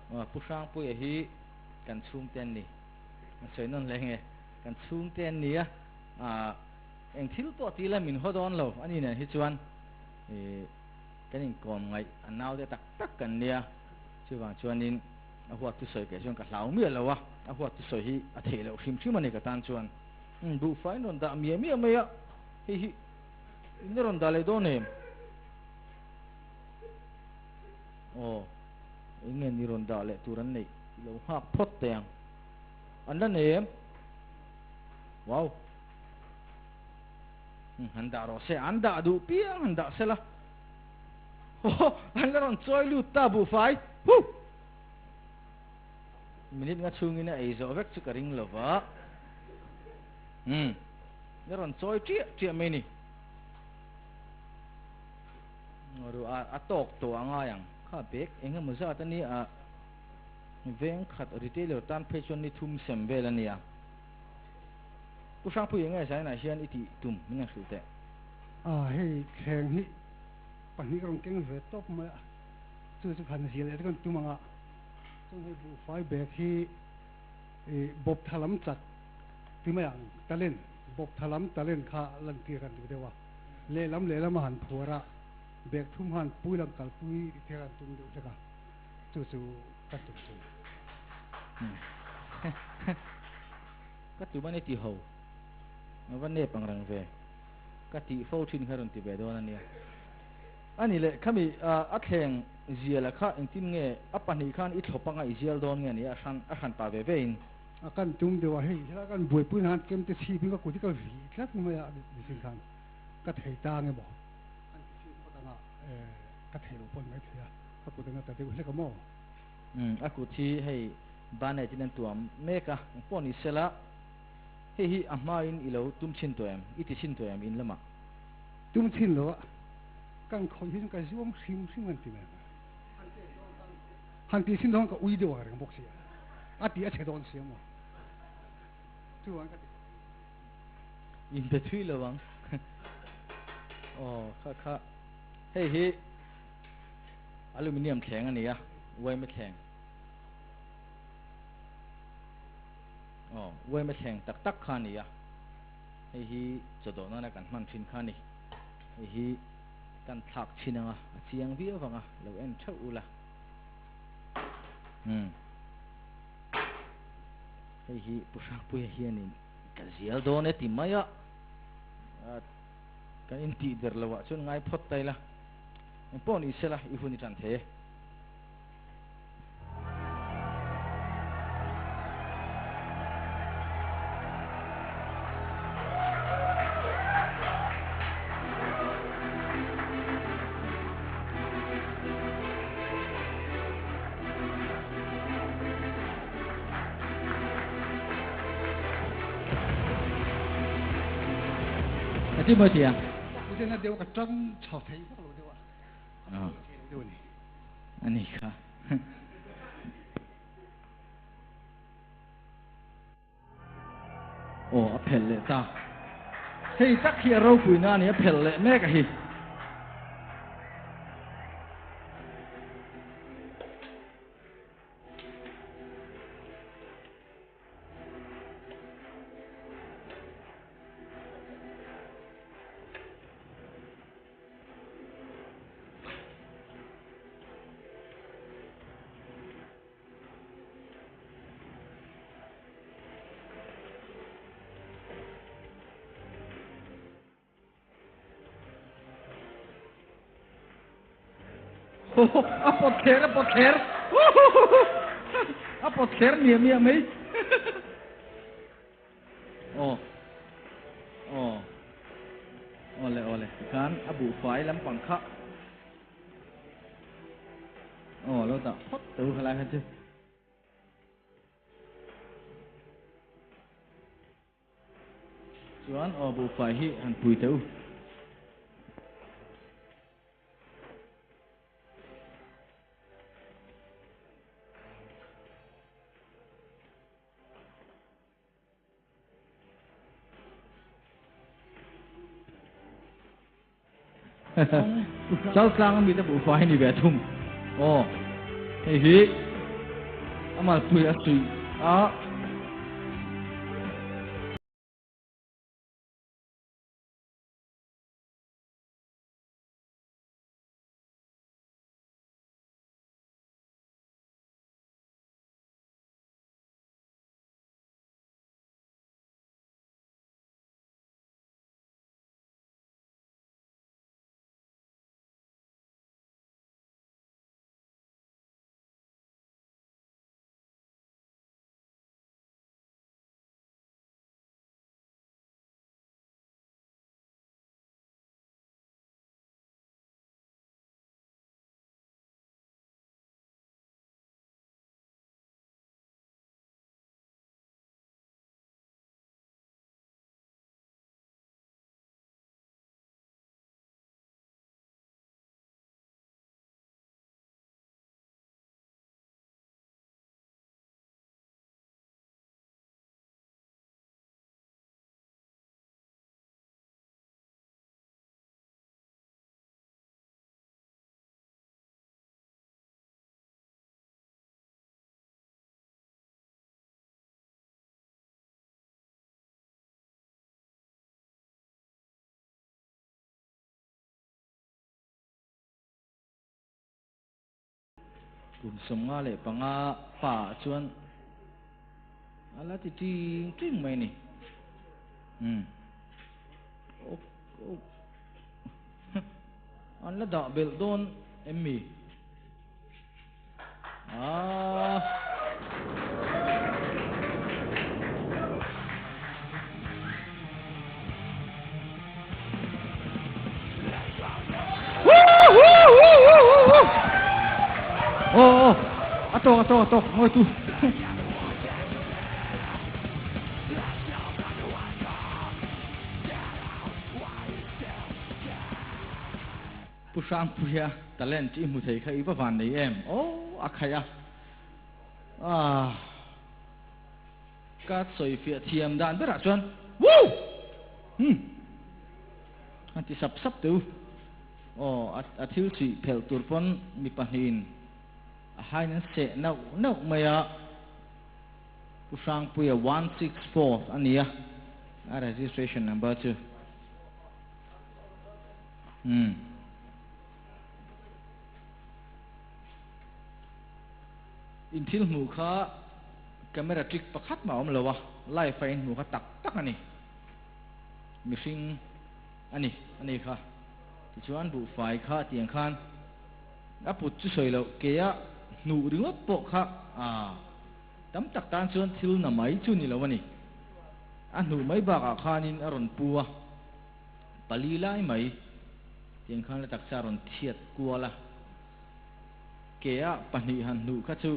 Pu Hrangpuia hi kan chhungte an ni. An sawi nawn hle nge? Kan chhungte an ni a, eng thil pawh ti ila min haw dawn lo a ni nen hi chuan kan inkawm ngaih a nau te tak tak kan nia. Chuvang chuanin a huat thusawi keh chuan ka hlau miah lo a, a huat thusawi hi a theih loh hrim hrim a ni ka tan chuan. Buhfai in rawn dah miah miah mai a, hei hi in la rawn dah leh dawn em? Aw, eng nge ni rawn dah leh tur an neih i lo nghak phawt teh ang. An la nei em? Wow! Han dah rawh se, an dah duh piang han dah sela. Aw, an la rawn chawi lut ta buhfai. Huh! Minute nga chhungin a ei zawh vek chu ka ring lo va. Umm, la rawn chawi ṭiah ṭiah mai ni. Ru a a tawk tawh a ngai ang. Kha bag eng emaw zat a nia a veng khat retailer tan phei chuan ni thum sem vel a nia. Pu Hrangpui eng nge zainah hian i tih tum min han hrilh teh. A hei thleng hi pahnih ka rawn keng ve tawp mai a, chu chu khan zia leh te kan tum ang a, chuan hei buhfai bag hi ih bawp tha lam chak ti mai ang talent bawp tha lam talent kha lantir kan duh deuh a. Lehlam lehlam a han phuar a, bag thum han pui lam kalpui thil an tum deuh hlek a, chu chu ka tum chu. Ka tum a ni ti ho, a va nep ang reng ve, ka tih fo thin kha rawn ti ve dawn a nia. A ni leh khami a thleng zial a kha engtin nge a pahnih khan i thlawp anga i zial dawn nge ni a hran a hran pah ve ve in. A kan tum deuh a, hei helai kan buaipui nan kem te chhip in ka kut hi ka vih tlat mai a mihring khan ka thei ta nge maw an ti chhip phawt anga ka thei loh pawn mai thei a, ka kut anga ta deuh hlek a maw. Umm a kut hi hei banage in an tuam mek a, eng pawh ni sela hei hi a hma in i lo tum chhin tawh em, i ti chhin tawh em in lamah? Tum chhin lo a, kan khawih hi chu ka zuam hrim hrim an ti mai ang. Han tih sin dawn ka ui deuh ang reng bawk sia. A tih a chhe dawn sia maw. Chuan ka ti. In be thui lo ang. Aw kha kha hei hi aluminium thleng a ni a, uaima thleng. Aw uaima thleng tak tak kha a ni a. Hei hi chawdawh nana kan hman thin kha a ni. Hei hi kan thlak chhin anga a chiang viau vang a, lo en theuh ula. Umm. Hei hi Pu Hrangpuia hianin ka zial dawn e ti mai a, kan intih der lo ah chuan ngai phawt ta ila. Engpawh ni sela i hun i tan thei e. Ati maw tia? Kuzen a deuh ka tang chho thei vak lo deuh a. A thei lo deuh a ni. Ani kha. Aw a phelh leh ta. Hei tak hi a ropui na a ni, a phelh leh mek a hi. A pawt thler, a pawt thler. A pawt thler miah miah mai. Aw. Aw. Awle awle. Tikhan a buhfai lampang kha. Aw lo dah phawt teh u khalai kha chu. Chuan aw buhfai hi han pui teh u. Chaltlang ami te buhfai ni ve thung. Aw, hei hi. A malpui a suih a. Kum 55 pa chuan a la ti ting ting mai ni. Um. Ok ok. An la dah belh dawn em mi? Ah. Oh, oh, a tawk, a tawk, a tawk, ngawi tu. Pu Hrangpuia talent i hmu thei kha i va van nei em? Aw, a khaih a. Ah. Ka sawi fiah thiam dan berah chuan Woo! Hum! A ti sap sap teu. Aw, a thil chhuih phelh tur pawn mi pahnihin a hain an seh nauh nauh mai a. Pu Hrangpuia 164 a ni a, a registration number chu. Umm. In thil hmuh kha camera trick pakhat mah a awm lo a, live a in hmuh kha tak tak a ni. Mihring a ni, a ni kha. Tichuan buhfai kha tiang khan a put chu sawi loh, keia hnuh ringawt pawh kha aa tam tak tan chuan thil na mai chu ni lo a ni. A hnuh mai bakah khanin a rawn pu a. Pali lai mai tiang khan la taksa rawn thiat kual a, ke-ah pahnih han hnuh kha chu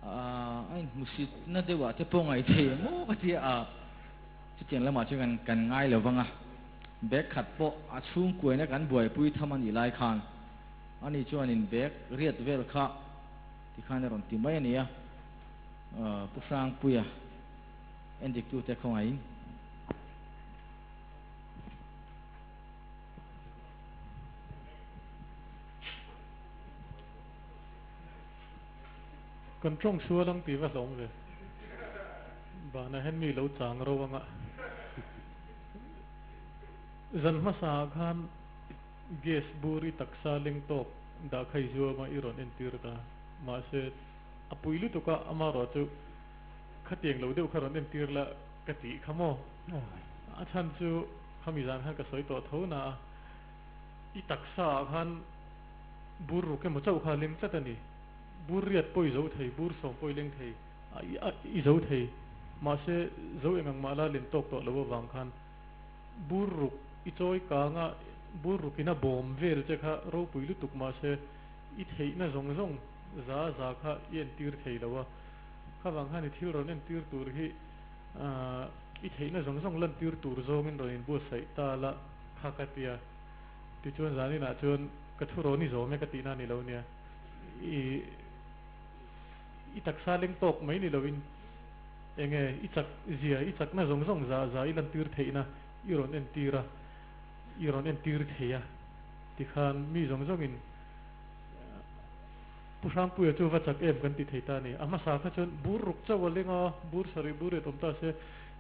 a inhmusitna deuhah te pawh ngaih thei em aw ka ti a, chutiang lamah chuan kan kan ngai lo vang a, bag khat pawh a chhungkuaina kan buaipui tham a nih lai khan ani chuanin bag riat vel kha tikhan a rawn ti mai a ni a, Pu Hrangpuia endiktute khawngaihin. Kan tawng sual ang tih va hlawm ve. Banah hian mi lo chang ro anga. Zan hmasa ah khan gas bur i taksa leng tawk dah kha i zuam a i rawn entir ta. Mahse a pui lutuk a amarawh chu khatiang lo deuh kha rawn entir la ka tih kha maw? A chhan chu khami zan khan ka sawi tawh tho na a, i taksa ah khan bur ruk emaw chauh kha a leng tlat a ni. Bur riat pawh i zo thei, bur sawm pawh i leng thei, i zo thei. Mahse zo eng ang mah la len tawk tawh lo avang khan bur ruk i chawi kang a, bur ruk in a bawm vel che kha ropui lutuk mahse i theihna zawng zawng za za kha i entir thei lo a. Khavang khan i thil rawn entir tur hi i theihna zawng zawng lantir tur zawngin rawn inbuatsaih ta la kha ka tia. Tichuan zaninah chuan ka thu rawn i zawm e ka tihna a ni lo nia. I i taksa leng tawk mai ni loin enge i chak zia, i chakna zawng zawng za za i lantir theihna i rawn entir a, i rawn entir thei a. Tikhan mi zawng zawngin. Pu Hrangpuia chu va chak em kan ti thei ta a ni. A hmasa kha chuan bur ruk chauh a leng a, bur sarih bur riat awm ta se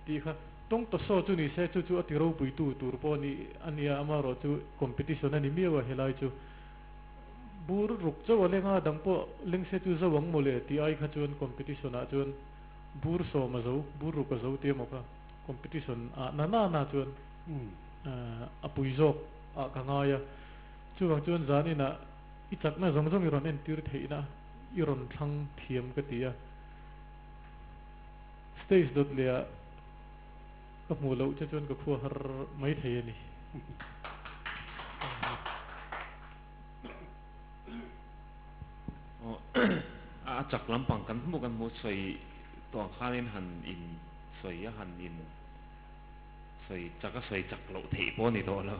tih kha tawng ta saw chu ni se chu chu a ti ropuitu tur pawh a ni a nia amaherawh chu competition a ni miau a helai chu bur ruk chauh a leng a dang pawh leng se chu zo ang mawle tih ai kha chuan competition ah chuan bur sawm a zo bur ruk a zo tih emaw kha competition ah na na na chuan a pui zawk ah ka ngai a chuvang chuan zan inah I chakna zawng zawng i rawn entir theihna i rawn thlang thiam ka ti a. Stage dawt leh ah ka hmuh loh che chuan ka khua har mai thei a ni. A chak lampang kan hmuh kan hmuh sawi tawh ang khanin han in sawi a han in sawi chak a sawi chak loh theih pawh a ni tawh lo.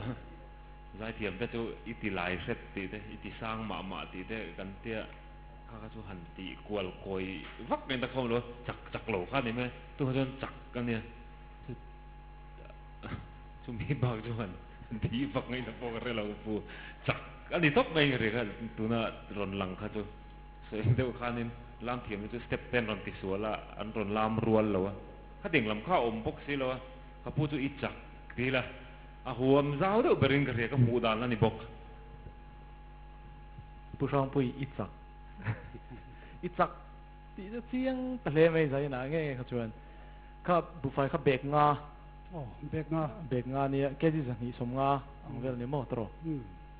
Zaithiam te chu i ti lai hret tih te, i ti sang mah mah tih te kan tia kha kha chu han tih kual kawi vak mai ta khawm lo a, chak chak lo kha a ni mai a, tunah chuan chak a nia, chu chumi bak chu han tih vak ngaihna pawh ka hre lo pu, chak a ni tawp mai ri kha tuna rawn lang kha chu sawi ang deuh khanin lam thiam te chu step te an rawn ti sual a, an rawn lam rual lo a, khating lam kha a awm bawk si lo a, ka pu chu i chak ti ila. A huam zau deuh berin ka hria, ka hmuh dan a ni bawk. Pu Hrangpui i chak i chak tih chu chiang ta hle mai Zaina nge nge kha chuan kha buhfai kha bag nga Aw bag nga bag nga nia kg 250 ang vel ni maw tawh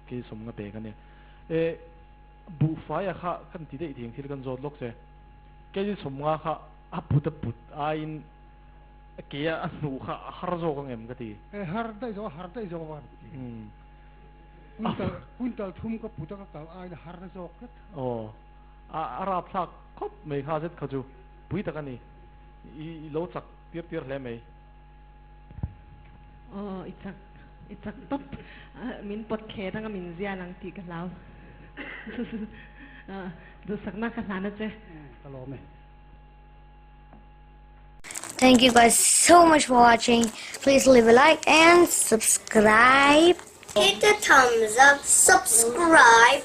kg 50 bag ania e buhfai a kha kan ti daih thing thil kan zawt lawk che kg 50 kha a put a put aiin A ke a hnuh kha a har zawk ang em ka ti. E har daih zawk a har daih zawk a ti. Quintal quintal thum ka put a ka kal aiin a har zawk tlat. Aw a a rapthlak khawp mai kha zet kha chu pui tak a ni. I i lo chak tir tir hle mai. Aw i chak i chak tawp min pawt thlet anga min zial ang tih ka hlau. Duhsakna ka hlan a che. Ka lawm e. Thank you guys so much for watching. Please leave a like and subscribe. Hit the thumbs up, subscribe.